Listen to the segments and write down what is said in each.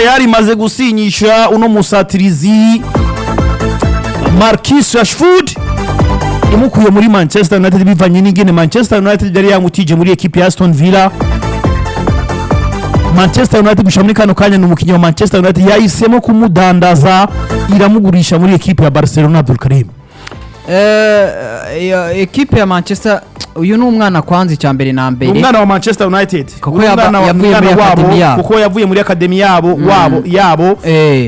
Tayari imaze gusinyisha uno musatirizi Marcus Rashford, imukuye muri Manchester United, bivanye n'ingene Manchester United yari yamutije muri ekipe ya Aston Villa. Manchester United gushika muri kano kanya ni umukinnyi wa Manchester United, yahisemo kumudandaza, iramugurisha muri ekipe ya Barcelona, Abdul Karim. Ekipe ya Manchester, uyu ni umwana kwanza, icya mbere na mbere. Umwana wa Manchester United. Kuko Umwana yavuye umwana muri wabo, academy yabo. Kuko yavuye muri academy yabo, wabo yabo.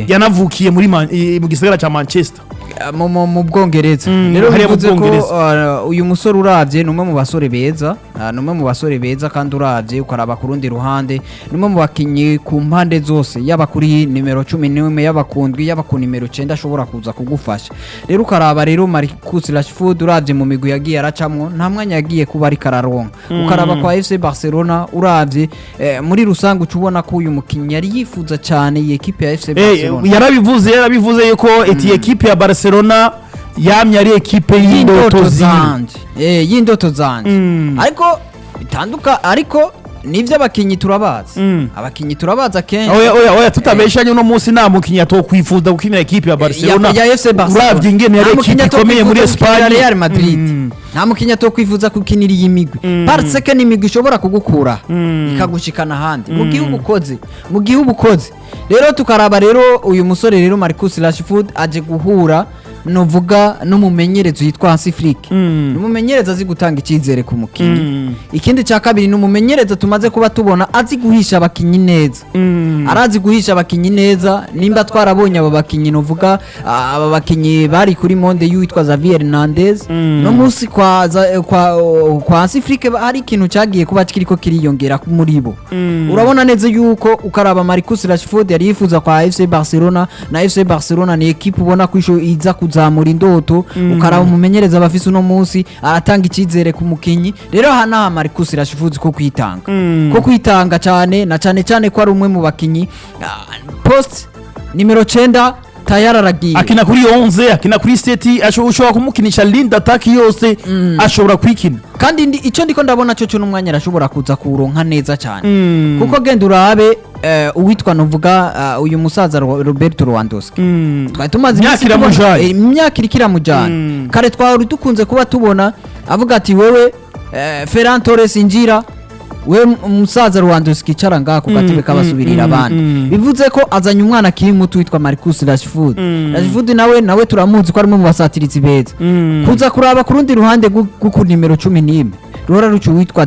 Yanavukiye muri mu gisagara ca Manchester. Mu Bwongereza. Rero Hariya mu bivuze ko Bwongereza. uyu musore uravye ni umwe mu basore beza, ni umwe mu basore beza, kandi uravye ukaraba ku rundi ruhande ni umwe mu bakinyi ku mpande zose, yaba kuri nimero 11, yaba ku 7, yaba ku nimero 9, ashobora kuza kugufasha. Rero ukaraba rero Marcus Rashford, uravye mu migwi yagiye aracamwo, nta mwanya yagiye kuba ariko araronka. Ukaraba kwa FC Barcelona, uravye muri rusange uca ubona ko uyu mukinyi yari yifuza cyane iyi ekipe ya FC Barcelona. Yarabivuze yuko eti ekipe ya Barcelona yamye ari ekipe y'indoto ziwe. Zanje, y'indoto zanje. Ariko bitanduka, ariko nivyo, abakinyi turabazi. Abakinyi turabazi akenshi. Oya, oya, oya, tutabeshanye, uno munsi nta mukinyi atokwifuza gukinira ekipe ya Barcelona. Ya FC Barcelona. Uravye ingene yari Nta mukinyi ekipe ikomeye muri atokwifuza gukinira Espagne. Real Madrid. Nta mukinyi atokwifuza gukinira iyi migwi, parce que ni imigwi ishobora kugukura ikagushikana ahandi mu gihugu ukoze, mu gihugu ukoze. Rero tukaraba rero uyu musore rero Marcus Rashford aje guhura novuga n'umumenyereza yitwa Hansi Flick. Ni umumenyereza azi gutanga icyizere ku mukinyi. Ikindi cya kabiri, ni umumenyereza tumaze kuba tubona azi guhisha abakinyi neza. Arazi guhisha abakinyi neza. Nimba twarabonye aba bakinyi novuga, aba bakinyi bari kuri monde y'uwitwa Xavi Hernandez, no munsi kwa Hansi Flick hari ikintu cyagiye kuba kiriko kiriyongera muri bo. Urabona neza yuko ukaraba Marcus Rashford yari yifuza kwa FC Barcelona, na FC Barcelona ni equipe ubona ko iza kuzamura indoto. Ukaraba umumenyereza bafise uno munsi, aratanga icyizere ku mukinyi. Rero aha naha Marcus Rashford ko kwitanga, ko kwitanga cyane, na cyane cyane ko ari umwe mu bakinyi, poste nimero 9 tayari aragiye. Akina kuri 11, akina kuri 7, ushobora kumukinisha ligne d'attaque yose, ashobora kwikina. Kandi icyo ndiko ndabona cyo n'umwanya arashobora kuza kuwuronka neza cyane, kuko genda urabe uwitwa novuga uyu musaza Roberto Lewandowski, twari tumaze Imyaka iminsi tubona- iramujanye. Imyaka iriko iramujana. Kare twari dukunze kuba tubona avuga ati: "Wewe Ferran Torres injira, we umusaza Lewandowski icara ngaha ku gatebe k'abasubirira abandi." Bivuze ko azanye umwana akiri muto witwa Marcus Rashford. Rashford nawe turamuzi ko ari umwe mu basatirizi beza. Kuza kuraba ku rundi ruhande ku nimero 11 ruhora ruca uwitwa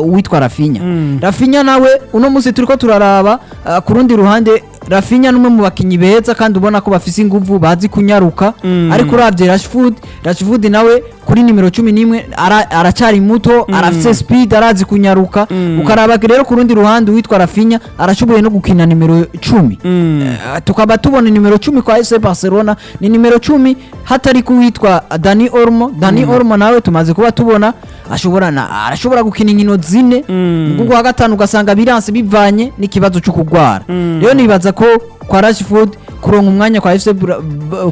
uwitwa Raphinha. Raphinha nawe uno munsi turiko turaraba, ku rundi ruhande Raphinha numwe mu bakinyi beza kandi ubona ko bafise inguvu, bazi kunyaruka. Ariko uravye Rashford nawe kuri nimero 11 aracari muto, arafise speed, arazi kunyaruka. Ukaraba rero ku rundi ruhande uwitwa Raphinha arashoboye no gukina nimero 10. Tukaba tubona nimero 10 kwa FC Barcelona ni nimero 10 hatari kuwitwa Dani Olmo. Dani Olmo nawe tumaze kuba tubona ashobora na arashobora gukina inkino zine, mu wa gatanu ugasanga biranse bivanye n'ikibazo cyo kugwara. Rero nibaza ko kwa Rashford kuronka umwanya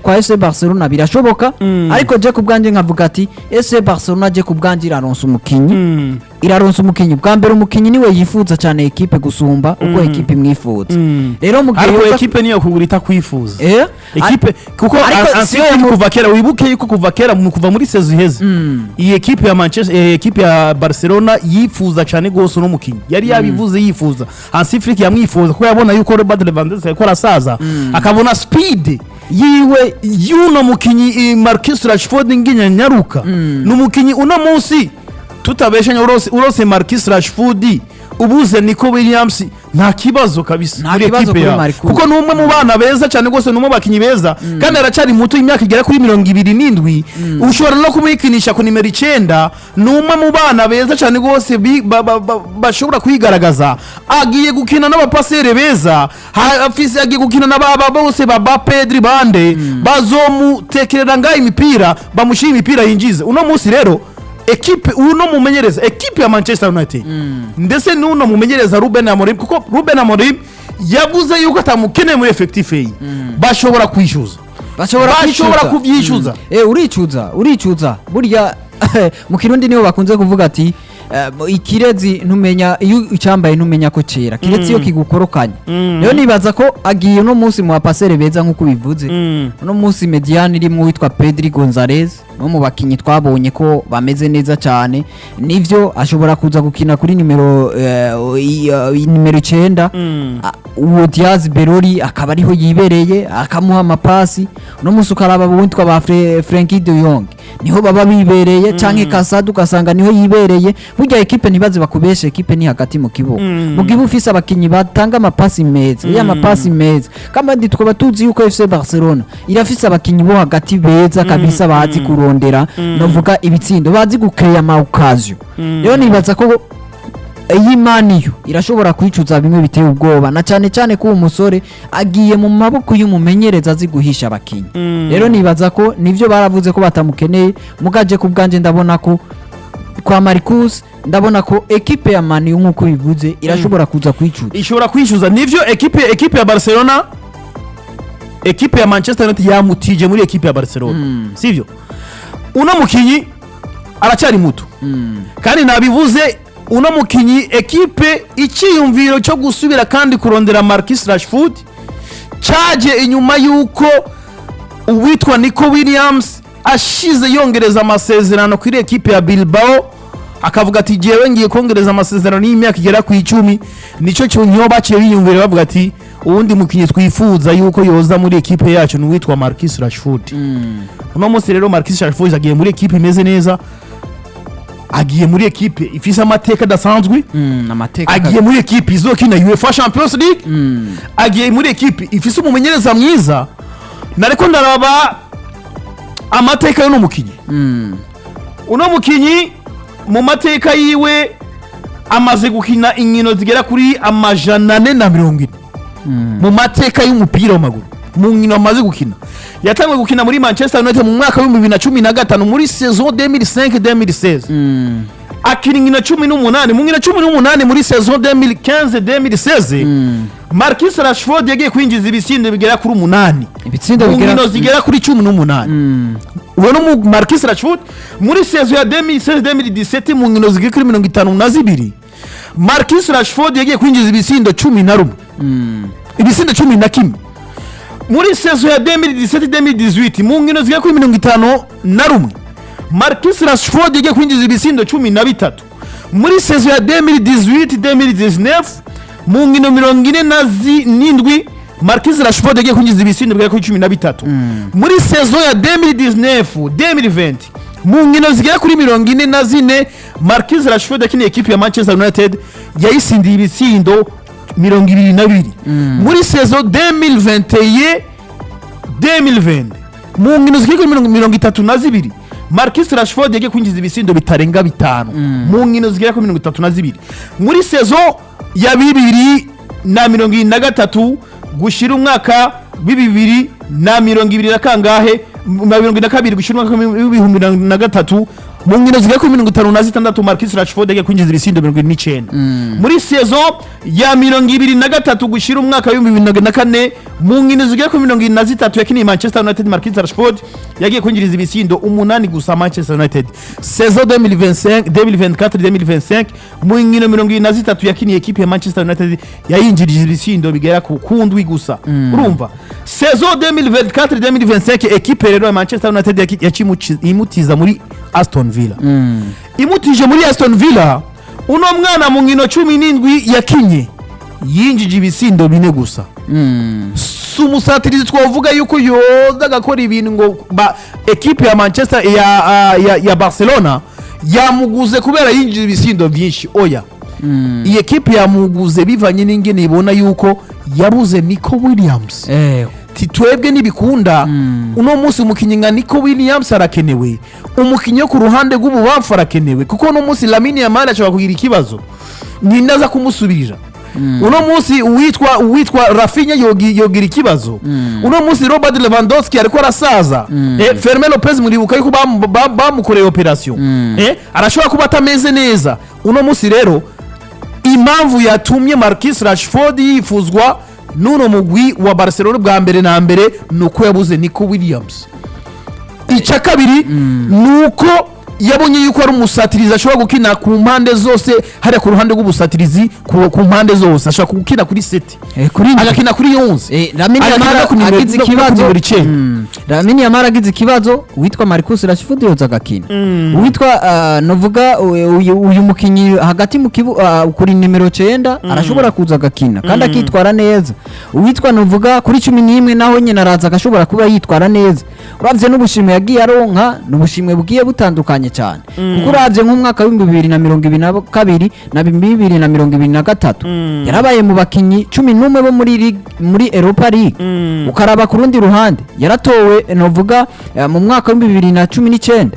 kwa FC Barcelona birashoboka. Ariko je ku bwanjye nkavuga ati FC Barcelona, je ku bwanjye iraronsa umukinyi, iraronsa umukinyi. Bwa mbere umukinyi niwe yifuza cyane ekipe gusumba uko ekipe imwifuza. Rero mu gihe Ariko ekipe niyo kugura itakwifuza. Ekipe kuko Ariko Hansi Flick kuva kera, wibuke yuko kuva kera, mu kuva muri saison iheze, iyi ekipe ya Manchester, ekipe ya Barcelona yifuza cyane gose uno mukinyi, yari yabivuze yifuza. Hansi Flick yamwifuza kuko yabona yuko Robert Lewandowski ariko arasaza, akabona speed yiwe y'uno mukinyi, Marcus Rashford, nginya nyaruka. Ni umukinyi uno munsi tutabeshanya, urose Marcus Rashford ubuze Nico Williams, nta kibazo kabisa Nta muri kibazo ekipe kuri yawe. Marcus. Kuko ni umwe mu bana beza cyane rwose, ni umwe mu bakinyi beza kandi aracyari muto, imyaka igera kuri 27, ushobora no kumuyikinisha ku nimero 9. Ni umwe mu bana beza cyane rwose bashobora kwigaragaza. Agiye gukina n'abapasere beza, afise agiye gukina na baba bose ba Pedri, bande bazomutekerera ngaho imipira, bamushyira imipira yinjize. Uno munsi rero ekipe, uno mumenyereza ekipe ya Manchester United, ndetse n'uno mumenyereza Ruben Amorim, kuko Ruben Amorim yavuze yuko atamukeneye muri effectif ye, bashobora kwishyuza. Bashobora Bashobora kwicuza. kuvyishyuza. Uricuza, uricuza. Burya mu Kirundi niho bakunze kuvuga ati Ikirezi ntumenya iyo ucyambaye, ntumenya ko cera, kiretse iyo kigukorokanye. Rero nibaza ko agiye uno munsi mu bapasere beza nk'uko ubivuze. Uno munsi médiane irimo uwitwa Pedri Gonzalez, umwe mu bakinyi twabonye ko bameze neza cyane. Nivyo, ashobora kuza gukina kuri nimero nimero 9. Uwo Diaz Berori akaba ariho yibereye, akamuha amapasi. Uno munsi ukaraba uwitwa ba Frenkie de Jong, niho baba bibereye, canke Casado ugasanga niho yibereye. Burya ekipe, ntibaze bakubeshe, ekipe ni hagati mu kibuga. Mu gihe ufise abakinyi batanga amapasi meza, iyo amapasi meza, kandi tukaba tuzi yuko FC Barcelona irafise abakinyi bo hagati beza kabisa, bazi kurondera novuga ibitsindo, bazi gucreya ama occasion. Rero nibaza ko iyi Man U irashobora kwicuza bimwe biteye ubwoba, na cyane cyane ko uwo musore agiye mu maboko y'umumenyereza azi guhisha abakinyi. Rero nibaza ko nivyo baravuze ko batamukeneye, mugaje ku bwanje ndabona ko kwa Marcus, ndabona ko ekipe ya Man U nk'uko bivuze irashobora kuza kwicuza. Ishobora kwishyuza, nivyo. Ekipe ya Barcelona, ekipe ya Manchester United yamutije muri ekipe ya Barcelona, sivyo? Uno mukinyi aracyari muto, kandi nabivuze, uno mukinyi ekipe icyiyumviro cyo gusubira kandi kurondera Marcus Rashford cyaje inyuma y'uko uwitwa Nico Williams ashize yongereza amasezerano kuri ekipe ya Bilbao, akavuga ati: "Jewe ngiye kongereza amasezerano y'imyaka igera ku 10." Nicyo kintu baciye biyumvira, bavuga ati: "Uwundi mukinyi twifuza yuko yoza muri ekipe yacu ni uwitwa Marcus Rashford." Uno munsi rero Marcus Rashford agiye muri ekipe imeze neza, agiye muri ekipe ifise amateka adasanzwe, amateka. Agiye muri ekipe izokina UEFA Champions League, agiye muri ekipe ifise umumenyereza mwiza. Nariko ndaraba amateka y'uno mukinyi. Uno mukinyi mu mateka yiwe amaze gukina inkino zigera kuri 440 mu mateka y'umupira w'amaguru. Mu nkino amaze gukina, yatanguye gukina muri Manchester United mu mwaka wa 2015, muri saison 2005 2016, akina inkino 18. Mu nkino 18 muri saison 2015 2016, Marcus Rashford yagiye kwinjiza ibitsindo bigera kuri 8. Ibitsindo mu bigera nkino zigera kuri 18. Uwo ni Marcus Rashford. Muri saison ya 2016 2017, mu nkino zigera kuri 52, Marcus Rashford yagiye kwinjiza ibitsindo 11, ibitsindo 11. Muri saison ya 2017 2018, mu nkino zigera kuri 51, Marcus Rashford yagiye kwinjiza ibitsindo 13. Muri saison ya 2018 2019, mu nkino 47, Marcus Rashford yagiye kwinjiza ibitsindo bigera kuri 13. Muri saison ya 2019 2020, mu nkino zigera kuri 44, Marcus Rashford yakiniye ekipi ya Manchester United, yayisindiye ibitsindo 22. Muri saison 2021 2020, mu nkino zigera kuri 32, Marcus Rashford yagiye kwinjiza ibitsindo bitarenga 5 mu nkino zigera kuri 32. Muri saison ya 2023 gushira umwaka w'ibibiri na mirongo ibiri na kangahe na mirongo na kabiri gushira umwaka wa 2003, mu nkino zigera kuri 56, Marcus Rashford yagiye kwinjiza ibitsindo 79. Muri saison ya 23 gushira umwaka wa 2004, mu nkino zigera kuri 73 yakiniye Manchester United, Marcus Rashford yagiye kwinjiriza ibitsindo 8 gusa Manchester United. Saison 2025 2024 2025, mu nkino 23 yakiniye ekipe ya Manchester United, yayinjirije ibitsindo bigera ku kundwi gusa. Urumva, saison 2024 2025, ekipe rero ya Manchester United imutiza muri Aston Villa. Imutije muri Aston Villa, uno mwana mu nkino 17 yakinye yinjije ibitsindo 4 gusa. Si umusatirizi twavuga yuko yoza agakora ibintu ngo ba ekipe ya Manchester ya Barcelona yamuguze kubera yinjije ibitsindo byinshi. Oya, iyi ekipe yamuguze bivanye n'ingene ibona yuko yabuze Nico Williams. Ti twebwe nibikunda, uno munsi umukinnyi nka Nico Williams arakenewe, umukinnyi wo ku ruhande rw'ububamfu arakenewe, kuko uno munsi Lamine Yamal ashobora kugira ikibazo, ninde aza kumusubirira? Uno munsi uwitwa Raphinha yogira ikibazo. Uno munsi Robert Lewandowski ariko arasaza. Fermin Lopez muribuka yuko bamukoreye operation, arashobora kuba atameze neza. Uno munsi rero impamvu yatumye Marcus Rashford yifuzwa n'uno mugwi wa Barcelona, bwa mbere na mbere ni uko yabuze Nico Williams. Icya kabiri ni uko Yabonye yuko ari umusatirizi ashobora gukina ku mpande zose, hariya ku ruhande rw'ubusatirizi, ku mpande zose ashobora gukina kuri 7, Kuri ndwi. agakina kuri 11, Lamine agakina Yamal no ku nimero- agize no ku ikibazo. nimero 9. Lamine Yamal agize ikibazo, uwitwa Marcus Rashford yoza agakina, uwitwa novuga uyu mukinyi hagati mu kibu kuri nimero 9 arashobora kuza agakina kandi akitwara neza, uwitwa novuga kuri 11 naho nyine araza agashobora kuba yitwara neza. Uravye n'ubushimwe yagiye aronka, n'ubushimwe bugiye butandukanye cyane, kuko uravye nk'umwaka w'2022 na 2023 yarabaye mu bakinyi 11 bo muri muri Europa League. Ukaraba ku rundi ruhande, yaratowe novuga mu mwaka w'2019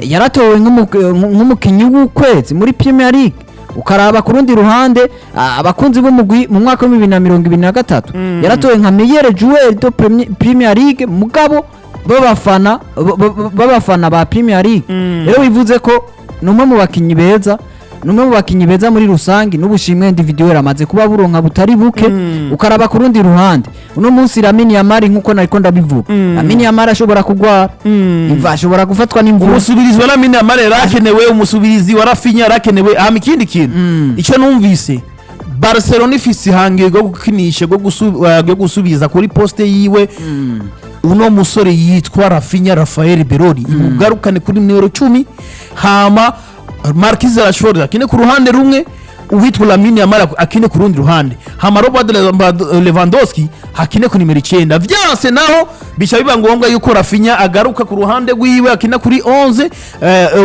yaratowe nk'umukinyi w'ukwezi muri Premier League. Ukaraba ku rundi ruhande, abakunzi b'umugwi, mu mwaka w'2023 yaratowe nka meilleur joueur de Premier League, mugabo b'abafana ba Premier League. Rero bivuze ko ni umwe mu bakinyi beza, ni umwe mu bakinyi beza muri rusange, n'ubushimwe individuel amaze kuba buronka butari buke. Ukaraba ku rundi ruhande, uno munsi Lamine Yamal, nkuko nariko ndabivuga, Lamine Yamal ashobora kugwara imva, ashobora gufatwa n'imvura. Umusubirizi wa Lamine Yamal yarakenewe, umusubirizi wa Raphinha yarakenewe. Hama ikindi kintu icyo numvise, Barcelona ifise ihangiro ryo gukinisha, ryo gusubiza kuri poste yiwe uno musore yitwa Raphinha Rafael Berori, imugarukane kuri nimero 10, hama Marcus Rashford akine ku ruhande rumwe, uwitwa Lamine Yamal akine ku rundi ruhande, hama Robert Lewandowski hakine ku nimero 9. Vyanse naho bica biba ngombwa yuko Raphinha agaruka ku ruhande rwiwe akina kuri 11,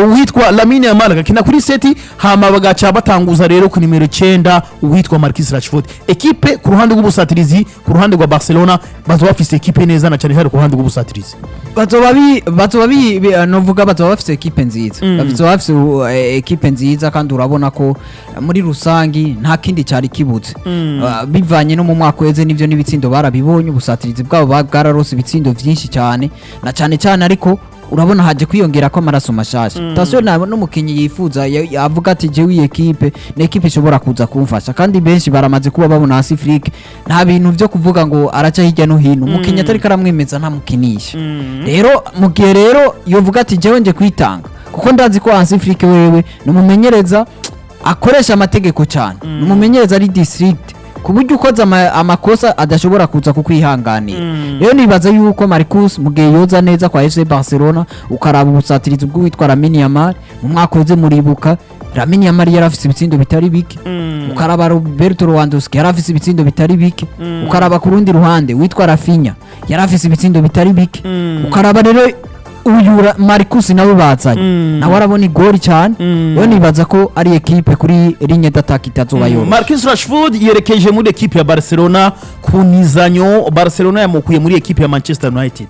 uwitwa Lamine Yamal agakina kuri 7, hama bagaca batanguza rero ku nimero 9 uwitwa Marcus Rashford. Ekipe ku ruhande rw'ubusatirizi, ku ruhande rwa Barcelona bazoba bafise ekipe neza, na cyane cyane ku ruhande rw'ubusatirizi. Bazoba bi novuga bazoba bafise ekipe nziza, bazoba bafise ekipe nziza, kandi urabona ko muri rusangi nta kindi cyari kibuze. Bivanye no mu mwaka uheze n'ivyo n'ibitsindo barabibonye, ubusatirizi bwabo bwararose ibitsindo vyinshi cyane na cyane cyane, ariko urabona haje kwiyongera ko amaraso mashasha. Attention n'umukinyi yifuza avuga ati jewe iyi ekipe ni ekipe ishobora kuza kumfasha, kandi benshi baramaze kuba babona Hansi Flick nta bintu vyo kuvuga ngo araca hirya no hino, umukinyi atariko aramwemeza ntamukinisha. Rero mu gihe rero yovuga ati jewe nje kwitanga, kuko ndazi ko Hansi Flick wewe ni umumenyereza akoresha amategeko cyane, ni umumenyereza ari strict ku buryo ukoze amakosa adashobora kuza kukwihanganira. Rero nibaza yuko Marcus mu gihe yoza neza kwa FC Barcelona, ukaraba ubusatirizi bw'uwitwa Lamine Yamal, mu mwaka uze muribuka Lamine Yamal yari afise ibitsindo bitari bike, ukaraba Roberto Lewandowski yari afise ibitsindo bitari bike, ukaraba ku rundi ruhande witwa Raphinha yari afise ibitsindo bitari bike, ukaraba rero uyu Marcus nawe bazanye, nawe arabona igori cyane. Rero nibaza ko ari ekipe kuri ligne d'attaque itazoba yoroshye. Marcus Rashford yerekeje muri ekipe ya Barcelona ku nizanyo. Barcelona yamukuye muri ekipe ya Manchester United.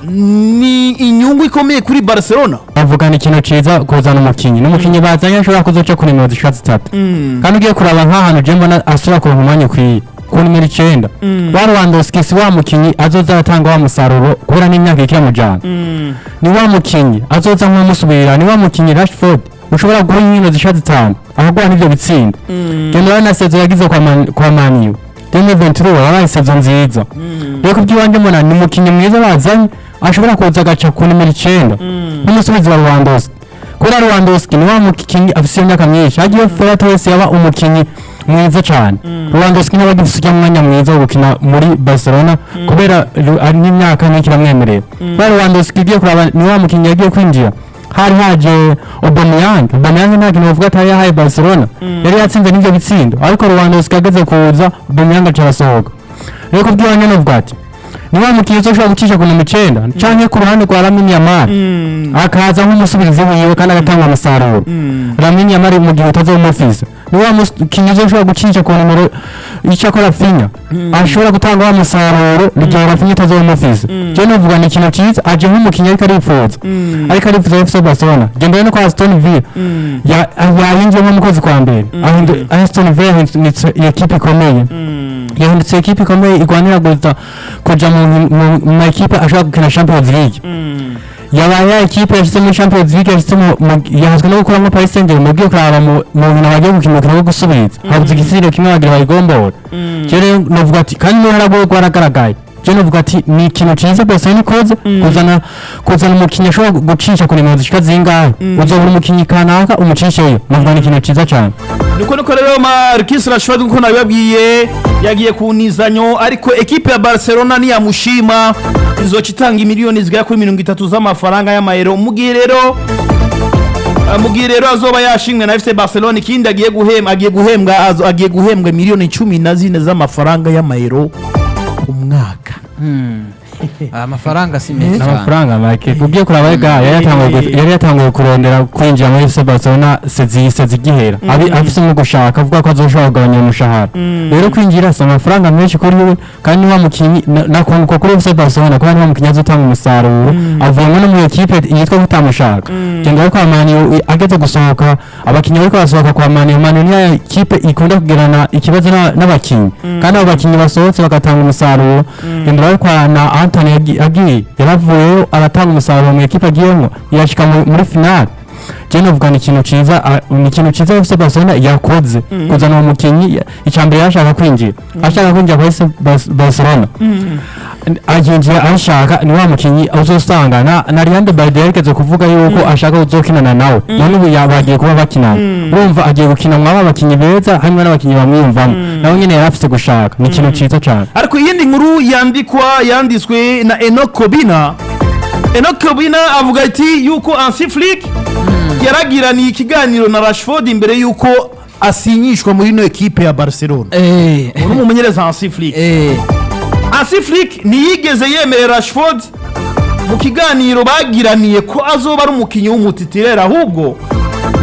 Ni inyungu ikomeye kuri Barcelona. Avugana ikintu ciza kuzana umukinyi, n'umukinyi bazanye ashobora kuzoca ku nimero zishika zitatu, kandi ugiye kuraba nk'ahantu je mbona asubira kuronka umwanya ukwiye ku nimero 9 wa Lewandowski, si wa mukinyi azoza aratanga wa musaruro kubera n'imyaka ikira mujana, ni wa mukinyi azoza nk'umusubirira, ni wa mukinyi Rashford ushobora guha inkino zishika zitanu akaguha n'ivyo bitsindo. Genda urabona saison yagize kwa Man U 2023, wabaye saison nziza. Rero kubw'iwanje mbona ni umukinyi mwiza bazanye ashobora kuza agaca ku nimero 9 nk'umusubizi wa Lewandowski, kubera Lewandowski ni wa mukinyi afise imyaka myinshi. Hagiye Ferran Torres yaba umukinyi mwiza cane, Lewandowski nawe agifise ujya mwanya mwiza wo gukina muri Barcelona kubera ari n'imyaka ntikiramwemerera. Kubera Lewandowski ugiye kuraba ni wa mukinyi yagiye kwinjira hari haje Aubameyang. Aubameyang nta kintu bavuga atari yahaye Barcelona, yari yatsinze n'ivyo bitsindo, ariko Lewandowski ageze kuza Aubameyang aca arasohoka. Rero kubw'iwanje novuga ati ni wa mukinyi uzoshobora gucisha ku nimero 9 canke ku ruhande rwa Lamine Yamal, akaza nk'umusubirizi wiwe kandi agatanga umusaruro. Lamine Yamal mu gihe utazomufise ni wa mukinyi uzoshobora gucisha ku nimero icako Raphinha, ashobora gutanga wa musaruro igihe Raphinha utazomufise. Je novuga ni ikintu ciza, aje nk'umukinyi ariko arifuza FC Barcelona. Genda no kwa Aston Villa yayinjiye nko mu kwezi kwa mbere, Aston Villa yahindutse ekipe ikomeye, yahindutse ekipe ikomeye igwanira guza kuja mu ma ekipe ashobora gukina Champions League. Yabaye ya ekipe yashyize muri Champions League, yashyize yahazwe no gukuramo Paris Saint-Germain. Mugiye kuraba mu nkino bagiye gukina umukino wo gusubiza habuze igitsindo kimwe bagira bayigombora. Je rero novuga ati kandi n'uruhara rwe rwaragaragaye. Je novuga ati ni ikintu ciza Barcelona ikoze kuzana umukinyi ashobora gucisha ku nimero zishika zingahe, uzobura umukinyi kanaka umucisheyo. Novuga ni ikintu ciza cane. Niko rero Marcus Rashford, nkuko nabibabwiye, yagiye ku nizanyo, ariko ekipe ya Barcelona niyamushima izoca itanga imiliyoni zigera kuri 30 z'amafaranga y'amayero. Mu gihe rero azoba yashimwe na FC Barcelona, ikindi agiye guhembwa, agiye guhembwa miliyoni 14 z'amafaranga y'amayero ku mwaka. Amafaranga si menshi cyane. Amafaranga make ugiye kuraba ga yari yatanguye kurondera kwinjira muri FC Barcelona sezi igihera abi afise nko gushaka avuga ko azoshobora kugabanya umushahara. Rero kwinjira si amafaranga menshi kuri we, kandi wa mukinyi nakunguka kuri FC Barcelona kuba niwa mukinyi azotanga umusaruro avuyemo no mu ekipe yitwa ko itamushaka. Genda kwa Man U, ageze gusohoka, abakinyi bariko barasohoka kwa Man U. Man U niyo ekipe ikunda kugirana ikibazo n'abakinyi, kandi abo bakinyi basohotse bagatanga umusaruro. Genda urabe kwa na Anthony agiye yaravuyeyo aratanga umusaruro mu ekipe agiyemo, yashika muri finale. Je novuga ni ikintu ciza, ni ikintu ciza FC Barcelona yakoze kuzana uwo mukinyi. Icambere yashaka kwinjira, ashaka kwinjira kwa FC Barcelona, aginjira ashaka ni wa mukinyi uzosanga na Alejandro Balde yarigeze kuvuga yuko ashaka kuzokinana nawe. None ubu bagiye kuba bakinana, urumva agiye gukina mwaba abakinyi beza harimo n'abakinyi bamwiyumvamo, nawe nyene yari afise gushaka. Ni ikintu ciza cane. Ariko iyindi nkuru yanditswe na Enoch Kobina. Enoch Kobina avuga ati yuko Hansi Flick yaragiraniye ikiganiro na Rashford imbere yuko asinyishwa muri ino ekipe ya Barcelona. Uno mumenyereza Hansi Flick, Hansi Flick ntiyigeze yemerera Rashford mu kiganiro bagiraniye ko azoba ari umukinyi w'umu titulaire, ahubwo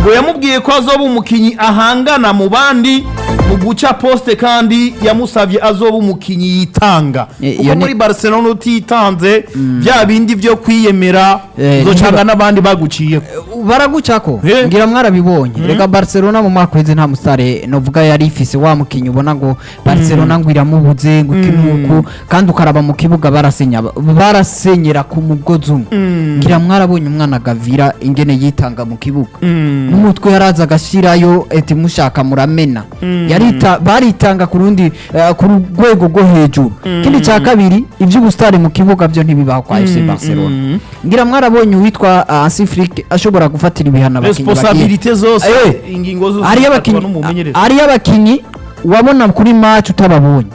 ngo yamubwiye ko azoba umukinyi ahangana mu bandi mu guca poste, kandi yamusabye azoba umukinyi yitanga, kuko muri Barcelona utitanze, bya bindi byo kwiyemera, uzocanga n'abandi baguciye. Baragucako. Ngira mwarabibonye reka, Barcelona mu mwaka uheze nta musare novuga yari ifise wa mukinyi ubona ngo Barcelona ngo iramubuze, ngo iki nuku, kandi ukaraba mu kibuga barasenya, barasenyera ku mugozi umwe. Ngira mwarabonye umwana Gavira ingene yitanga mu kibuga, n'umutwe yaraza agashirayo eti mushaka muramena. Yarita baritanga ku rundi ku rwego rwo hejuru. Ikindi cya kabiri, iby'ubusitari mu kibuga byo ntibibaho kwa FC Barcelona. Ngira mwarabonye uwitwa Hansi Flick ashobora gufatira ibihano abakinyi bagiye Responsabilité zose, ingingo zose hariyo zifatwa abakinyi n'umumenyereza. Hariyo abakinyi wabona kuri match utababonye,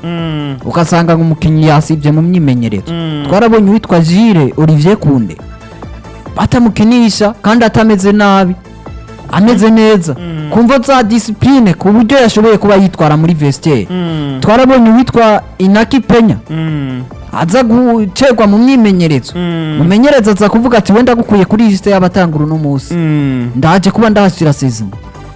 ugasanga ngo umukinyi yasibye mu myimenyerezo. Twarabonye uwitwa Jules Olivier Koundé batamukinisha kandi atameze nabi, ameze neza, kumvo za discipline, ku buryo yashoboye kuba yitwara muri vestiaire. Twarabonye uwitwa Inaki Penya aza gucerwa mu myimenyerezo, mumenyereza aza kuvuga ati wenda gukuye kuri liste y'abatangura uno munsi, ndaje kuba ndahashyira Szczęsny.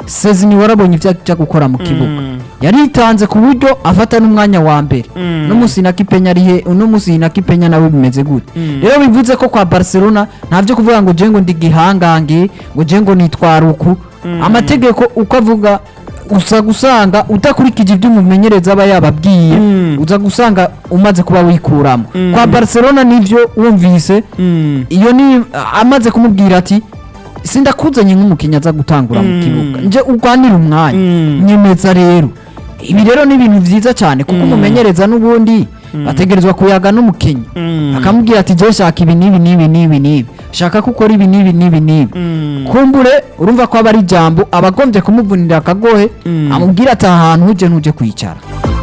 Szczęsny warabonye ibyo ajya gukora mu kibuga, yaritanze ku buryo afata n'umwanya wa mbere. Uno munsi Inaki Penya ari he? Uno munsi Inaki Penya nawe bimeze gute? Rero bivuze ko kwa Barcelona nta byo kuvuga ngo je ngo ndi gihangange, ngo je ngo nitwara uku. Amategeko uko avuga, uza gusanga udakurikije ibyo umumenyereza aba yababwiye, uza gusanga umaze kuba wikuramo. Kwa Barcelona nivyo wumvise, iyo ni amaze kumubwira ati sindakuzanye nk'umukinnyi aza gutangura mu kibuga, nje urwanira umwanya nyemeza. Rero ibi rero ni ibintu byiza cyane, kuko umumenyereza n'ubundi bategerezwa kuyaga n'umukinnyi, akamubwira ati je shaka ibi n'ibi n'ibi n'ibi n'ibi, shaka ko ukora ibi n'ibi n'ibi n'ibi. Kumbure urumva ko aba ari ijambo abagombye kumuvunira akagohe, amubwira ati aha hantu uje ntuje kwicara.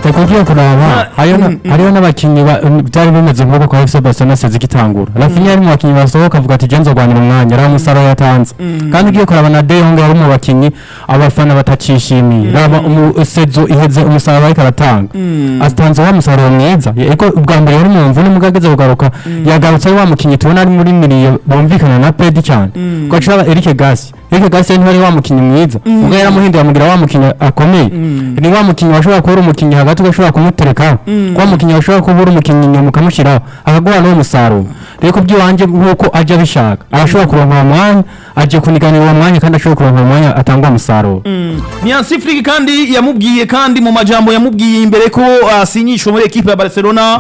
Reka ugiye kuraba hariyo n'abakinnyi byari bimeze nk'uko kwa FC Barcelona sezi igitangura, Raphinha yari mu bakinnyi basohoka avuga ati je nzogwanira umwanya, raba umusaruro yatanze. Kandi ugiye kuraba na De Jong yari mu bakinnyi abafana batacishimiye, raba saison iheze umusaruro ariko aratanga, atanze wa musaruro mwiza. Eko ubwa mbere yari mu mvune, mugabo ageze kugaruka yagarutse ari wa mukinnyi tubona ari muri milieu bumvikana na Pedri cyane. Ugaca uraba Eric Garcia. Eric Garcia ntiyari wa mukinnyi mwiza, ubwo yaramuhinduye amugira wa mukinnyi akomeye. Ni wa mukinnyi washobora kuba uri umukinnyi hagati ugashobora kumuterekaho, wa mukinnyi washobora kuba uri umukinnyi inyuma ukamushyiraho akaguha n'uwo musaruro. Rero kubw'iwanjye, nk'uko ajya abishaka, arashobora kuronka uwo mwanya, agiye kuniganira uwo mwanya, kandi ashobora kuronka uwo mwanya atanga uwo musaruro. Ni Hansi Flick kandi yamubwiye, kandi mu majambo yamubwiye imbere ko asinyishwa muri ekipe ya Barcelona,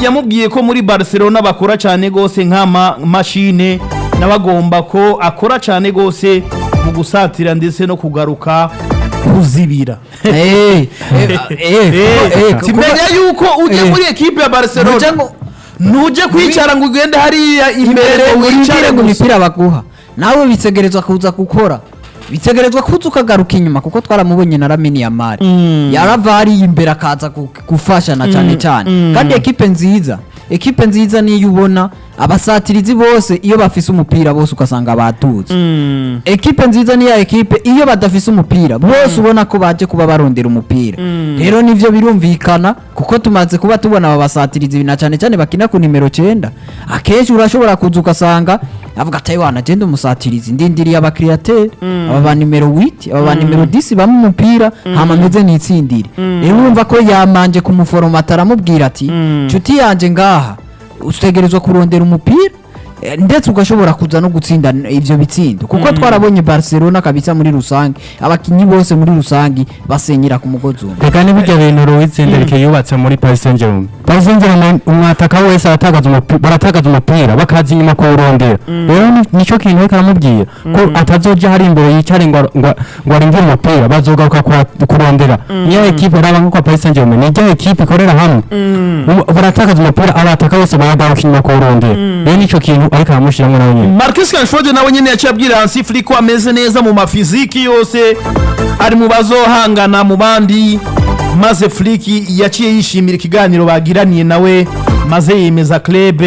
yamubwiye ko muri Barcelona bakora cyane gose nk'ama mashine, n'abagomba ko akora cyane gose mu gusatira ndetse no kugaruka. Kuzibira. Timenya yuko uje muri ekipe ya Barcelona, Nuje ngo- ntuje kwicara ngo ugende hariya imbere imbere ngo wicare wicare ngo gusa. imipira baguha nawe bitegerezwa kuza gukora, bitegerezwa kuza ukagaruka inyuma, kuko twaramubonye na Lamine Yamal yarava hariya imbere akaza gufasha na cyane cyane. Kandi ekipe nziza niyo ubona abasatirizi bose iyo bafise umupira bose ugasanga baduze. Ekipe nziza niya ekipe iyo badafise umupira bose ubona ko baje kuba barondera umupira. Rero nivyo birumvikana, kuko tumaze kuba tubona aba basatirizi na cyane cyane bakina ku nimero 9, akenshi urashobora kuza ugasanga avuga ati: "Wana agenda umusatirizi, ndindiriye aba créateur, aba ba nimero 8, aba ba nimero 10 bamwe umupira, hama meze nitsindire." Rero urumva ko yamanje kumuforomata, aramubwira ati: "Nshuti yanje, ngaha utegerezwa kurondera umupira, ndetse ugashobora kuza no gutsinda ivyo bitsindo," kuko twarabonye Barcelona kabisa muri rusange abakinyi bose muri rusange basenyera ku mugozi umwe. Reka n'ibijya bintu Luis Enrique yubatse muri Paris Saint-Germain. Paris Saint-Germain umwataka wese aratakaza umupira, baratakaza umupira bakaza inyuma kuwurondera. Rero nico kintu ariko aramubwira ko atazoja hari imbere yicare ngo arindire umupira, bazogaruka kurondera. Niyo ekipe araba nko kwa Paris Saint-Germain, ni rya ekipe ikorera hamwe. Baratakaza umupira, abataka bose baragaruka inyuma kuwurondera. Rero nico kintu ariko aramushiramwo nawe nyene. Marcus Rashford nawe nyene yaciye abwira Hansi Flick ko ameze neza mu ma physique yose, ari mu bazohangana mu bandi, maze Flick yaciye yishimira ikiganiro bagiraniye nawe, maze yemeza club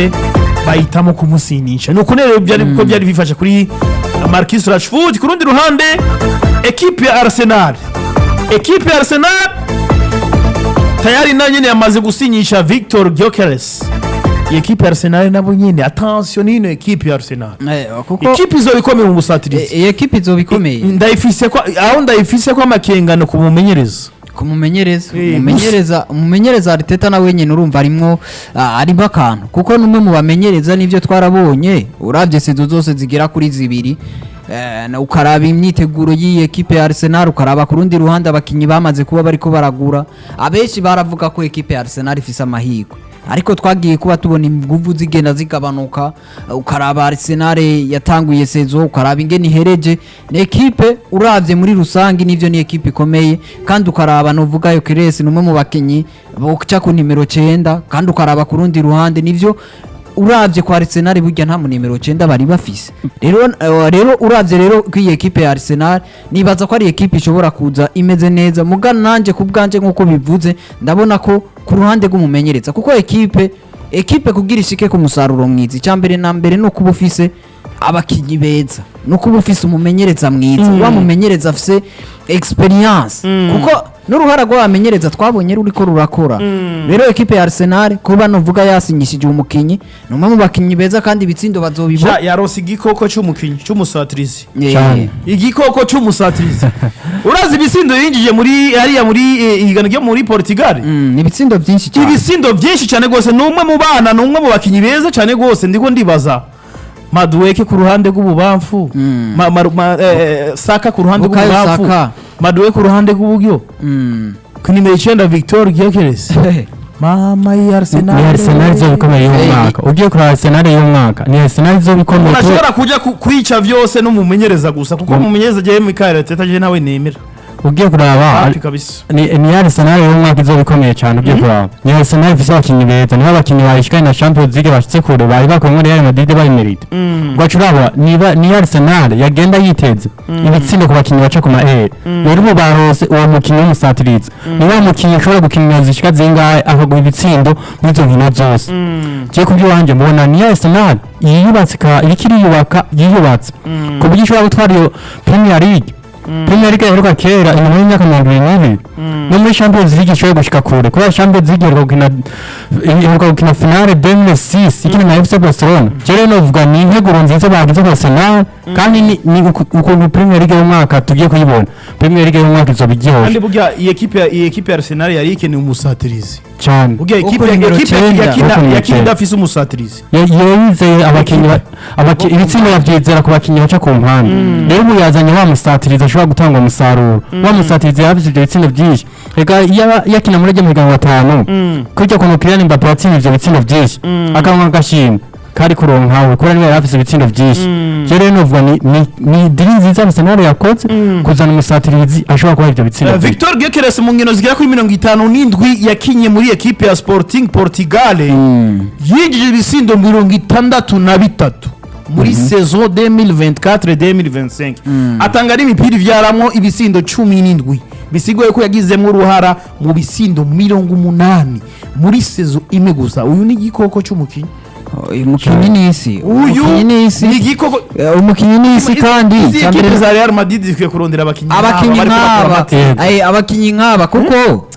bahitamo kumusinyisha. Nuko rero byari ko byari bifashe kuri Marcus Rashford. Ku rundi ruhande, ekipe ya Arsenal tayari nayo nyene yamaze gusinyisha Victor Gyökeres. Iyi ekipe ya Arsenal nabo nyene, attention, nino ekipe ya Arsenal, Kuko ikipe izoba ikomeye mu busatirizi. Iyi ekipe izoba ikomeye. Ndayifise ko aho ndayifise ko amakengano ku mumenyereza. Kumumenyereza, umumenyereza Arteta nawe nyene urumva arimwo, arimo akantu, kuko numwe mu bamenyereza nivyo twarabonye, uravye saison zose zigera kuri zibiri, ukaraba imyiteguro y'iyi ekipe ya Arsenal, ukaraba ku rundi ruhande abakinyi bamaze kuba bariko baragura, abenshi baravuga ko ekipe ya Arsenal ifise amahirwe, ariko twagiye kuba tubona inguvu zigenda zigabanuka. Ukaraba Arsenal yatanguye saison, ukaraba ingene ihereje, ni ekipe uravye muri rusange nivyo ni ekipe ikomeye. Kandi ukaraba novuga Gyökeres ni umwe mu bakinyi boca ku nimero 9. Kandi ukaraba ku rundi ruhande nivyo uravye kwa Arsenal burya nta mu nimero 9 bari bafise. Rero uravye rero ko iyi ekipe ya Arsenal nibaza ko ari ekipe ishobora kuza imeze neza, muga nanje ku bwanje nkuko bivuze ndabona ko ku ruhande rw'umumenyereza, kuko ekipe kugira ishike ku musaruro mwiza, icya mbere na mbere ni ukuba ufise abakinyi beza, ni ukuba ufise umumenyereza mwiza, wa mumenyereza afise experience, kuko n'uruhara rw'abamenyereza twabonye ruriko rurakora. Rero ekipe ya Arsenal kuba novuga yasinyishije umukinyi, ni umwe mu bakinyi beza, kandi ibitsindo bazobibona. Yaronse igikoko c'umukinyi c'umusatirizi. Cyane. Igikoko c'umusatirizi, urazi ibisindo yinjije muri hariya muri ihiganwa ryo muri Portugal? Ni ibitsindo byinshi cyane. Ibisindo byinshi cyane rwose. Ni umwe mu bana, ni umwe mu bakinyi beza cyane rwose. Ndiko ndibaza Madueke ku ruhande rw'ububamfu, Saka ku ruhande Bukayo rw'ububamfu, Saka. Madueke ku ruhande rw'uburyo, ku nimero 9 Victor Gyökeres. Mama ya Arsenal! Ni Arsenal izoba ikomeye y'uyu mwaka. Ugiye kuraba Arsenal y'uyu mwaka, ni Arsenal izoba ikomeye. Urashobora kuja kwica vyose n'umumenyereza gusa, kuko umumenyereza jewe Mikel Arteta je nawe nemera. Ugiye kuraba Hafi kabisa. ni Arsenal y'uyu mwaka izoba ikomeye cyane. Ugiye kuraba ni Arsenal ifise abakinyi beza, nibo abakinyi bayishikanye na Champions League bashitse kure, bari bakuye muri Real Madrid bayimerita. Ugaca uraba niba ni Arsenal yagenda yiteze ibitsindo ku bakinyi baca ku ma aile. Rero ubu barose uwo mukinyi w'umusatirizi, ni wa mukinyi ushobora gukina inkino zishika zingahe akaguha ibitsindo muri izo nkino zose. Je ku by'iwanje mbona ni Arsenal yiyubatse iriko iriyubaka, yiyubatse ku buryo ishobora gutwara iyo Premier League. Premier League yaheruka kera inyuma y'imyaka 22, no muri Champions League ishoboye gushika kure, kubera Champions League iheruka gukina finale 2006 ikina na FC Barcelona. Je rero novuga ni integuro nziza bagize ku Arsenal, kandi ni ukuntu Premier League y'umwaka tugiye kuyibona, Premier League y'umwaka izoba Kandi iryoshe. burya iyi ekipe ya Arsenal yari ikeneye umusatirizi. Cyane. Burya ekipe Uko nimero ekipe 9. yakina Uko nimero yakina 9. idafise umusatirizi. Yizeye abakinyi ibitsina yavyizera ku bakinyi baca ku mpande. Rero ubu yazanye wa musatirizi ashobora gutanga umusaruro, wa musatirizi yafise ivyo bitsindo vyinshi. Reka iyo yakina muri rya mihiganwa batanu kurya kuntu Kylian Mbappe yatsinze ivyo bitsindo vyinshi akaronka agashimwe. kari kuronkawe kubera niwe yari afise ibitsindo vyinshi. Je rero novuga ni deal nziza Arsenal yakoze kuzana umusatirizi ashobora kuba ivyo bitsindo vyinshi. Victor Gyökeres mu nkino zigera kuri 57 yakinye muri ekipe ya Sporting Portugal, yinjije ibisindo 63 muri saison 2024-2025, atanga n'imipira ivyaramwo ibisindo 17, bisigoye ko yagizemwo uruhara mu bisindo 80 muri saison imwe gusa. Uyu ni igikoko c'umukinyi. Uyu mukinyi ni isi. Uyu Umukinyi ni isi. ni igikoko. Umukinyi ni isi kandi Izi icya mbere ekipe za Real Madrid zikwiye kurondera abakinyi abakinyi nk'aba bariko bakora nk'aba amateka. Abakinyi nk'aba kuko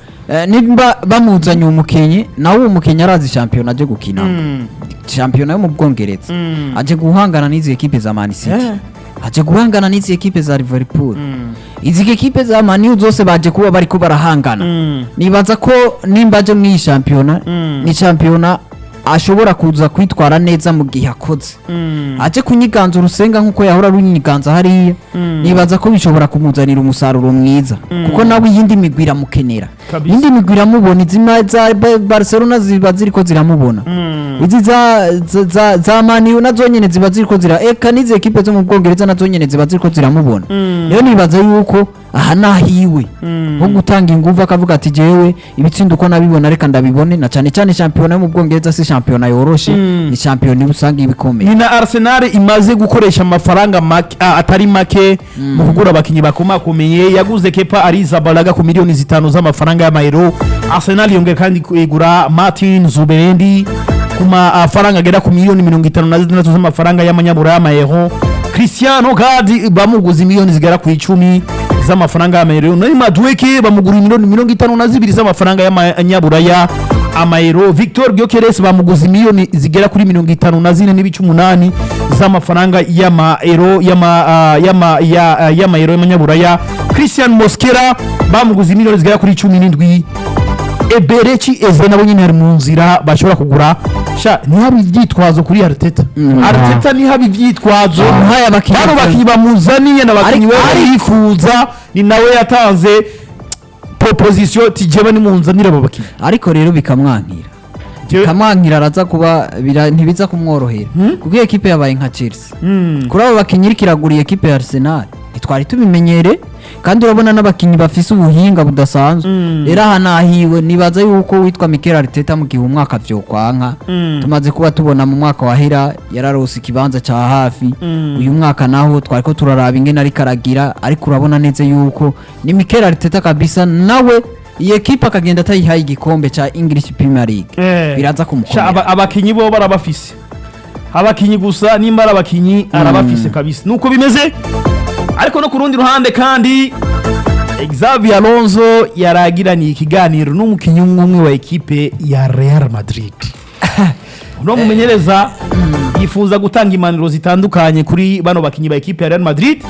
nimba bamuzanye umukinyi, nawe uwo mukinyi arazi shampiyona aje gukina, shampiyona yo mu Bwongereza, aje guhangana n'izi ekipe za Man City, aje guhangana n'izi ekipe za Liverpool, izi ekipe za Man U zose baje kuba bariko barahangana. Nibaza ko nimba aje muri iyi shampiyona, ni shampiyona ashobora kuza kwitwara neza mu gihe akoze, aje kunyiganza urusenga nk'uko yahora runyiganza hariya. Nibaza ko bishobora kumuzanira umusaruro mwiza kuko nawe iyindi migwi iramukenera. Kabisa. Iyindi migwi iramubona, izi za Barcelona ziba ziriko ziramubona, izi za Man U nazo nyene ziba ziriko zira eka n'izi ekipe zo mu Bwongereza nazo nyene ziba ziriko ziramubona. Rero nibaza yuko aha nahiwe nko gutanga inguvu, akavuga ati jewe ibitsindo uko nabibona reka ndabibone, na cane cane shampiyona yo mu Bwongereza si shampiyona yoroshe, ni shampiyona usanga ibikomeye. Ni na Arsenal imaze gukoresha amafaranga make, atari make mu kugura abakinyi bakomakomeye. Yaguze Kepa Arrizabalaga ku miliyoni 5 z'amafaranga y'amayero. Arsenal yongera kandi igura Martin Zubimendi ku mafaranga agera ku miliyoni 56 z'amafaranga y'amanyaburaya y'amayero. Christian Nørgaard bamuguze miliyoni zigera ku 10 z'amafaranga y'amayero. Noni Madueke bamugura miliyoni 52 z'amafaranga y'amanyaburaya amayero. Victor Gyökeres bamuguze miliyoni zigera kuri 54.8 z'amafaranga y'amayero y'amayero y'amanyaburaya. Christian Mosquera bamuguze miliyoni zigera kuri 17. Eberechi Eze nabo nyine ari mu nzira bashobora kugura. Sha, ntihabe ivyitwazo kuri Arteta. Arteta ntihabe ivyitwazo. Ntaye abakinyi. Bano bakinyi bamuzaniye n'abakinyi we yifuza, ni nawe yatanze proposition ti jewe nimunzanire abo bakinyi. Ariko rero bikamwankira, bikamwankira, araza kuba ntibiza kumworohera kuko iyo ekipe yabaye nka Chelsea. Kuri abo bakinyi iriko iragura ekipe ya Arsenal ntitwari tubimenyere, kandi urabona n'abakinyi bafise ubuhinga budasanzwe. Rero aha nahiwe, nibaza yuko witwa Mikel Arteta mu gihe umwaka vyokwanka, tumaze kuba tubona mu mwaka wahera yararose ikibanza ca hafi, uyu mwaka naho twariko turaraba ingene ariko aragira, ariko urabona neza yuko ni Mikel Arteta kabisa, nawe iyi ekipe akagenda atayihaye igikombe ca English Premier League, biraza Sha, kumukomera. Abakinyi bo barabafise abakinyi gusa, nimba ari abakinyi arabafise kabisa, nuko bimeze. Ariko no ku rundi ruhande kandi Xabi Alonso yaragiraniye ikiganiro n'umukinyi umwe umwe wa ekipe ya Real Madrid. Uno mumenyereza yifuza gutanga impanuro zitandukanye kuri bano bakinyi ba ekipe ya Real Madrid.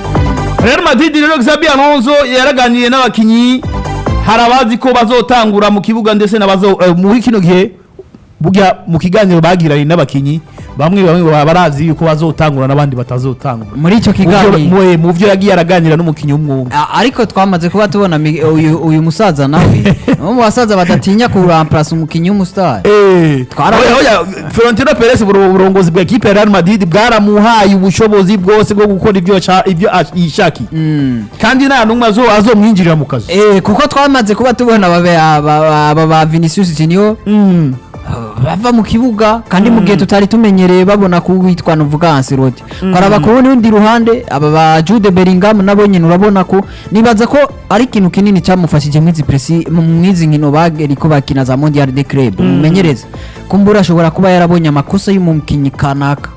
Real Madrid rero, Xabi Alonso yaraganiriye n'abakinyi, hari abazi ko bazotangura mu kibuga ndetse n'abazo muri kino gihe. Burya mu kiganiro bagiranye n'abakinyi, bamwe bamwe baba barazi yuko bazotangura n'abandi batazotangura. Muri ico kiganiro Mu byo yagiye araganira n'umukinyi umwe umwe. Ariko twamaze kuba tubona uyu musaza nawe ni mu basaza badatinya kuramplasa umukinyi w'umustar. Oya, oya, Florentino Perez, uburongozi bwa ekipe ya Real Madrid bwaramuhaye ubushobozi bwose bwo gukora ibyo yishakiye, kandi nta n'umwe azomwinjirira mu kazi. Kuko twamaze kuba tubona aba ba Vinicius Junior bava mu kibuga kandi mu gihe tutari tumenyereye babona ko witwa nuvuga Ancelotti kwaraba ku rundi ruhande aba ba Jude Bellingham nabo nyine urabona ko nibaza ko ari ikintu kinini cyamufashije mwizi presi mwizi nkino bariko bakina za Mondial de Club. Mumenyereza kumbura ashobora kuba yarabonye amakosa y'umukinyi kanaka,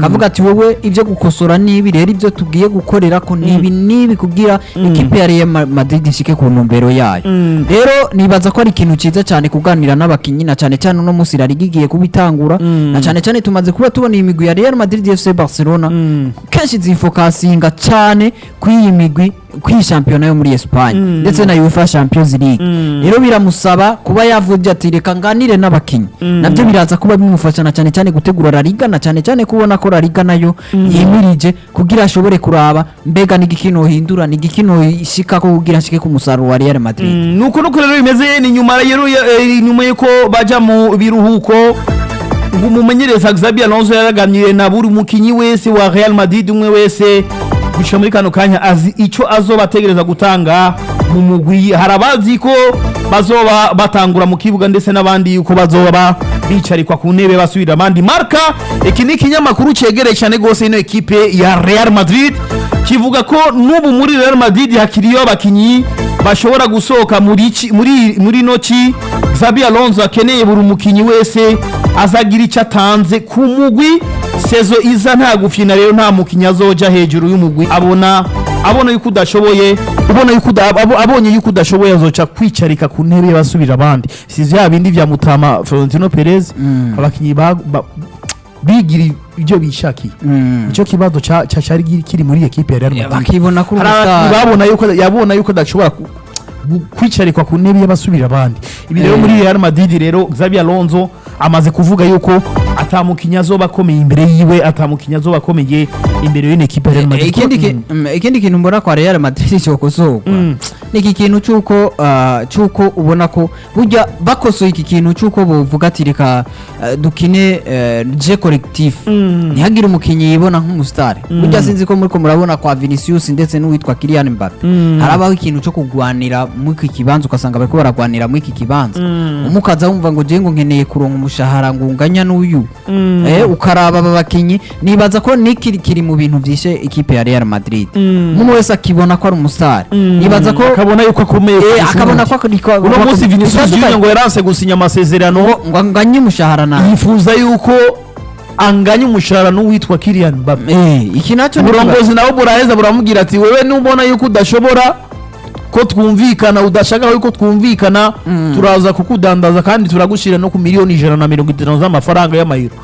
kavuga ati wowe ibyo gukosora nibi, rero ibyo tugiye gukorera ko nibi nibi kugira ikipe ya Real Madrid ishike ku ntumbero yayo. Rero nibaza ko ari ikintu cyiza cyane kuganira n'abakinyi, na cyane cyane uno munsi La Liga igiye kubitangura, na cyane cyane tumaze kuba tubona iyi migwi ya Real Madrid, FC Barcelona, kenshi zifokasinga cyane kuri iyi migwi, kuri iyi shampiyona yo muri Espagne ndetse na UEFA Champions League. Rero biramusaba kuba yavuga ati reka nganire n'abakinyi, nabyo biraza kuba bimufasha na cyane cyane gutegura La Liga, na cyane cyane kubona ko La Liga nayo yimirije, kugira ashobore kuraba mbega n'igikino hindura n'igikino ishikako kugira ashike ku musaruro wa Real Madrid. Nuko rero bimeze, ni nyuma rero nyuma yuko baja mu biruhuko. Ngo umumenyereza Xabi Alonso yaraganiriye na buri mukinyi wese wa Real Madrid, umwe wese gushika muri kano kanya azi ico azoba ategereza gutanga mu mugwi. Hari abazi ko bazoba batangura mu kibuga, ndetse n'abandi yuko bazoba bicarikwa ku ntebe basubira abandi. Marca, iki ni ikinyamakuru cegereye cyane gose ino ekipe ya Real Madrid, kivuga ko n'ubu muri Real Madrid hakiriyo abakinyi bashobora gusohoka muri noci. Xabi Alonso akeneye buri mukinyi wese azagira icyo atanze ku mugwi saison iza. Nta gufyina rero, nta mukinyi azoja hejuru y'umugwi. Abona yuko udashoboye, ubona yuko abonye yuko udashoboye, azoca kwicarika ku ntebe basubira abandi. Si vya bindi vya Mutama Florentino Perez, abakinyi bigira ibyo bishakiye. Icyo kibazo cari kiri muri ekipe ya Real Madrid. Bakibona kuri Hari abakinyi umustar. babona yuko, yabona yuko adashobora kwicarikwa ku ntebe y'abasubira abandi. Ibi rero muri Real Madrid rero, Xabi Alonso amaze kuvuga yuko atamukinya azoba akomeye imbere yiwe, atamukinya azoba akomeye imbere y'ino ekipe ya Real Madrid. Ikindi kintu mbona kwa Real Madrid cyokosorwa ni iki kintu cyuko ubona ko burya bakosoye iki kintu cyuko bovuga ati reka dukine jeu collectif, ntihagire umukinnyi yibona nk'umusitari. Burya sinzi ko muriko murabona kwa Vinicius ndetse n'uwitwa Kylian Mbappe, harabaho ikintu cyo kugwanira muri iki kibanza, ugasanga bariko baragwanira muri iki kibanza. Umwe ukaza wumva ngo je ngo nkeneye kuronka umushahara ngo unganya n'uyu. Ukaraba aba bakinyi, nibaza ko niki kiri mu bintu vyishe ikipe ya Real Madrid. Umuntu wese akibona ko ari umusitari, nibaza ko akabona yuko akomeye kurusha akabona uwundi. ko Uno munsi Vinicius Junior ngo yaranse gusinya amasezerano ngo anganye umushahara na yifuza yuko anganya umushahara n'uwitwa Kylian Mbappe. Iki nacyo ni Uburongozi nabo buraheza buramubwira ati wewe nubona yuko udashobora ko twumvikana, udashaka yuko twumvikana, turaza kukudandaza kandi turagushyira no ku miliyoni 150 z'amafaranga y'amayero.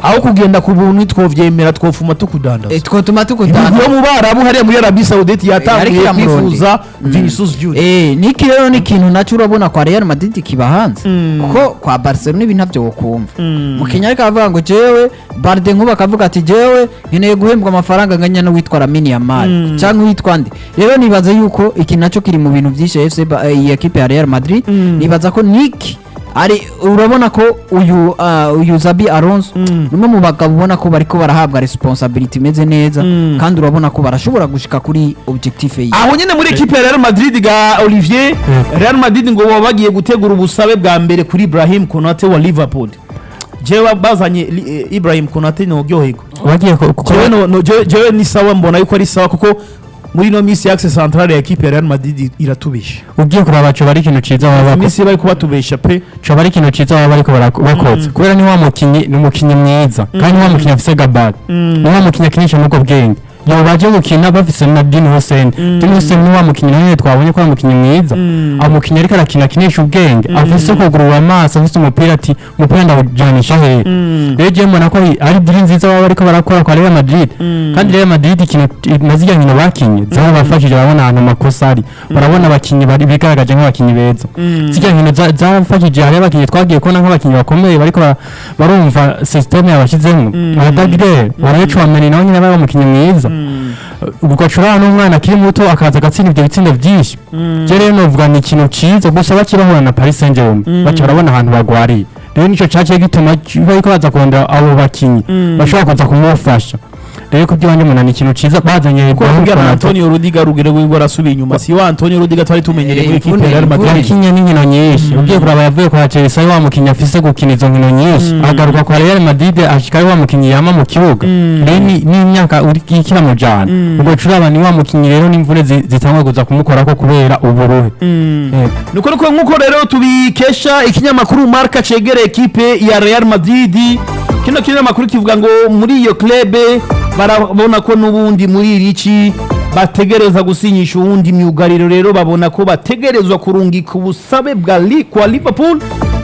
Aho kugenda ku buntu twovyemera, twofuma tukudandaza. Twotuma Imigwi tukudanda yo mu Barabu hariya muri Arabie Saoudite yatanguye ariko iramurondera. kwifuza Vinicius Junior. Niki rero ni ikintu nacyo urabona kwa Real Madrid kiba hanze, kuko kwa Barcelona ibi ntabyo wokumva. Mukinya ariko aravuga ngo jewe Balde, nkuba akavuga ati jewe nkeneye guhembwa amafaranga anganya n'uwitwa Lamine Yamal cyangwa uwitwa nde. Rero nibaza yuko iki nacyo kiri mu bintu byinshi FC iyi ekipe ya Real Madrid. Nibaza ko niki ari urabona ko uyu Xabi Alonso ni umwe mu bagabo ubona ko bariko barahabwa responsibility imeze neza, kandi urabona ko barashobora gushika kuri objectif yiwe. Aho nyine muri ekipe ya Real Madrid ga Olivier, Real Madrid ngo baba bagiye gutegura ubusabe bwa mbere kuri Ibrahim Konate wa Liverpool. Jewe bazanye Ibrahim Konate noryoherwa. Bagiye kuko Jewe no, no, jewe ni sawa, mbona yuko ari sawa, kuko muri ino minsi axe centrale ya ekipe ya Real Madrid iratubesha. Ugiye kuraba coba ari ikintu ciza baba bakoze. Iminsi bari kubatubesha pe. Coba ari ikintu ciza baba bariko bakoze, kubera ni wa mukinyi, ni umukinyi mwiza, kandi ni wa mukinyi afise gabarit, ni wa mukinyi akinisha n'ubwo bwenge. Yoba baje gukina bafise na Dean Huijsen. Dean Huijsen ni wa mukinyi nawe twabonye ko ari umukinyi mwiza, aho umukinyi ariko arakina akinisha ubwenge, afise kugurura amaso, afise umupira, ati umupira ndawujanisha hehe. Rero jewe mbona ko ari deal nziza baba bariko barakora kwa Real Madrid. Kandi Real Madrid ikintu na zirya nkino bakinye zarabafashije, barabona ahantu amakosa ari, barabona abakinyi bari bigaragaje nk'abakinyi beza. Zirya nkino zarafashije, hariho abakinyi twagiye kubona nk'abakinyi bakomeye bariko barumva système yabashizemwo. Arada Güler, Tchouaméni nawe nyine abaye umukinyi mwiza, ugacura n'umwana akiri muto akaza agatsinda ibyo bitsindo byinshi. Je rero novuga ni ikintu ciza, gusa bakibahura na Paris Saint-Germain baca barabona ahantu bagwariye. Rero nico caciye gituma bariko baza kurondera abo bakinyi bashobora kuza kumufasha. Rero ku by'iwanjye mbona ni ikintu ciza bazanye Kuko Ibrahim kugira na Konate. Antonio Rudiger, rugero rwiwe arasubiye inyuma, si wa Antonio Rudiger twari tumenyereye muri ekipe ya Real Madrid. Yakinye n'inkino nyinshi. Ugiye kuraba yavuye kwa Chelsea ari wa mukinyi afise gukina izo nkino nyinshi, agaruka kwa Real Madrid ashika ari wa mukinyi yama mu kibuga. Rero n'imyaka ikiramujana, ubwo curaba ni wa mukinyi rero n'imvune zitangwa kuza kumukorako kubera uburuhe. Yego. Nuko nkuko rero tubikesha ikinyamakuru Marca cegereye ekipe ya Real Madrid, kino kinyamakuru kivuga ngo muri iyo club barabona ko n'ubundi muri iri ci bategereza gusinyisha uwundi myugariro. Rero babona ko bategerezwa kurungika ubusabe bwa kwa Liverpool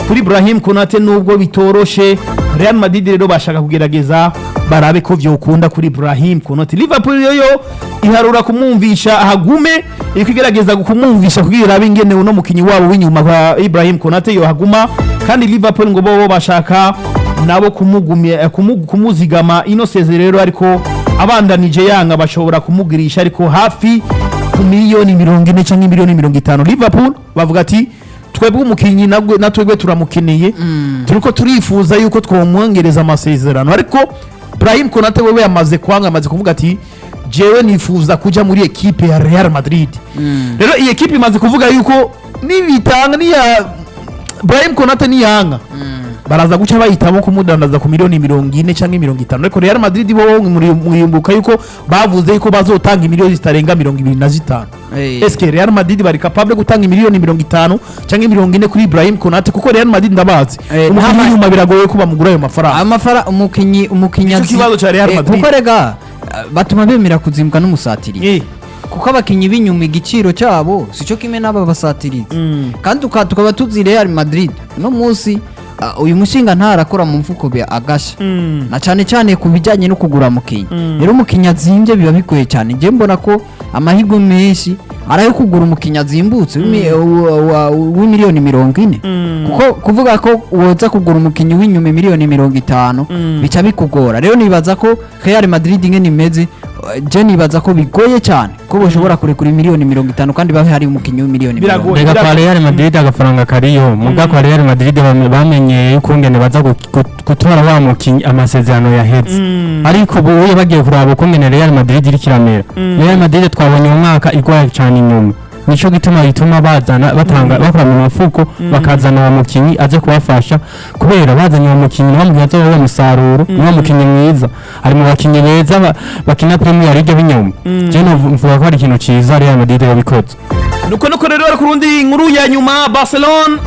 kuri Ibrahim Konate, nubwo bitoroshe. Real Madrid rero bashaka kugerageza barabe ko vyokunda kuri Ibrahim Konate. Liverpool yoyo iharura kumwumvisha ahagume, iriko igerageza kumwumvisha kugira irabe ingene uno mukinyi wabo w'inyuma kwa Ibrahim Konate yohaguma. Kandi Liverpool ngo bobo bashaka nabo kumugumya, kumuzigama ino saison rero, ariko abandanije yanga bashobora kumugirisha, ariko hafi ku miliyoni 40 cyangwa miliyoni 50. Liverpool bavuga ati Twebwe umukinyi nabwo natwebwe turamukeneye, turiko turifuza yuko twomwongereza amasezerano. Ariko Brahim Konate wewe yamaze kwanga, amaze kuvuga ati: "Jewe nifuza kuja muri ekipe ya Real Madrid." Rero iyi ekipe imaze kuvuga yuko nibitanga niya Brahim Konate niyanga, baraza guca bahitamo kumudandaza ku miliyoni 40 cyangwa 50. Ariko Real Madrid bo mwiyumbuka yuko bavuze yuko bazotanga miliyoni zitarenga 25. Eske Real Madrid bari capable gutanga miliyoni 50 cyangwa 40 kuri Ibrahim Konate? Kuko Real Madrid ndabazi, umukinyi w'inyuma biragoye ko bamugura ayo mafaranga. Amafara umukinyi Nicyo kibazo ca Real Madrid. Kuko rega batuma bemera kuzimbwa n'umusatirizi, kuko abakinyi b'inyuma igiciro cyabo sico kimwe n'aba basatirizi. Kandi tukaba tuzi Real Madrid no munsi, uyu mushinga ntarakora mu mfuko agasha, na cyane cyane ku bijyanye no kugura umukinyi. Rero umukinyi azimbye biba bigoye cyane. Njye mbona ko amahirwe menshi ari ayo kugura umukinyi azimbutse w'imiliyoni 40, kuko kuvuga ko woza kugura umukinyi w'inyuma miliyoni 50 bica bikugora. Rero nibaza ko Real Madrid ingene imeze, je nibaza ko bigoye cyane ko boshobora kurekura miliyoni 50 kandi babe hari umukinyi w'imiliyoni Biragoye. 40. Rega kwa Real Madrid agafaranga kariyo, muga kwa Real Madrid bamenyeye ukungene baza gutora wa mukinyi amasezerano yaheze. Ariko ubu uye bagiye kuraba ukungene Real Madrid iriko iramera, Real Madrid twabonye uyu mwaka igwaye cane inyuma. Nico gituma bituma bazana batanga bakora mu mafuko, bakazana uwo mukinyi aze kubafasha, kubera bazanye uwo mukinyi niwo mukinyi azoba uwo musaruro, niwo mukinyi mwiza, ari mu bakinyi beza bakina Premier League b'inyuma. Je novuga ko ari ikintu ciza Real Madrid yabikoze. Nuko rero ku rundi nkuru ya nyuma, Barcelona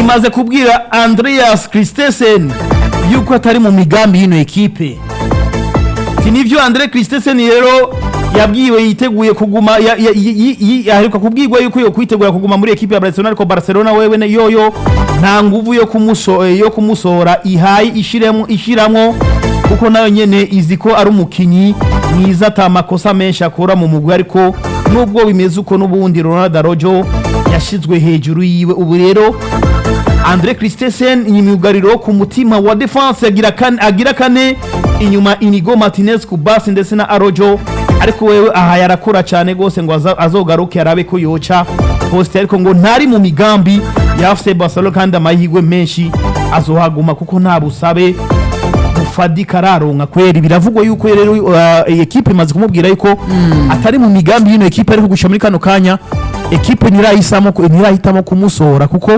imaze kubwira Andreas Christensen yuko atari mu migambi y'ino ekipe. Si nivyo, Andre Christensen rero yabwiwe yiteguye kuguma aheruka kubwirwa yuko yo kwitegura kuguma muri ekipe ya Barcelona, ariko Barcelona wewe yoyo nta nguvu yo kumusora ihaye ishiramwo, kuko nayo nyene izi ko ari umukinyi mwiza, ata makosa menshi akora mu mugwi. Ariko nubwo bimeze uko, n'ubundi Ronald Araujo yashizwe hejuru yiwe. Ubu rero Andre Christensen ni myugariro ku mutima wa defense, agira kane inyuma Inigo Martinez ku basi ndetse na Araujo. Ariko wewe aha yarakora cyane gose ngo azogaruke arabe ko yoca poste, ariko ngo ntari mu migambi ya FC Barcelona, kandi amahirwe menshi azohaguma kuko nta busabe bufadika araronka kweri. Biravugwa yuko rero iyi ekipe imaze kumubwira yuko atari mu migambi y'ino ekipe, ariko gushika muri kano kanya ekipe ntirahitamo kumusohora kuko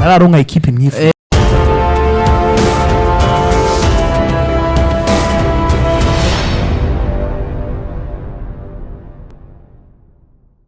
araronka ekipe imwifuza.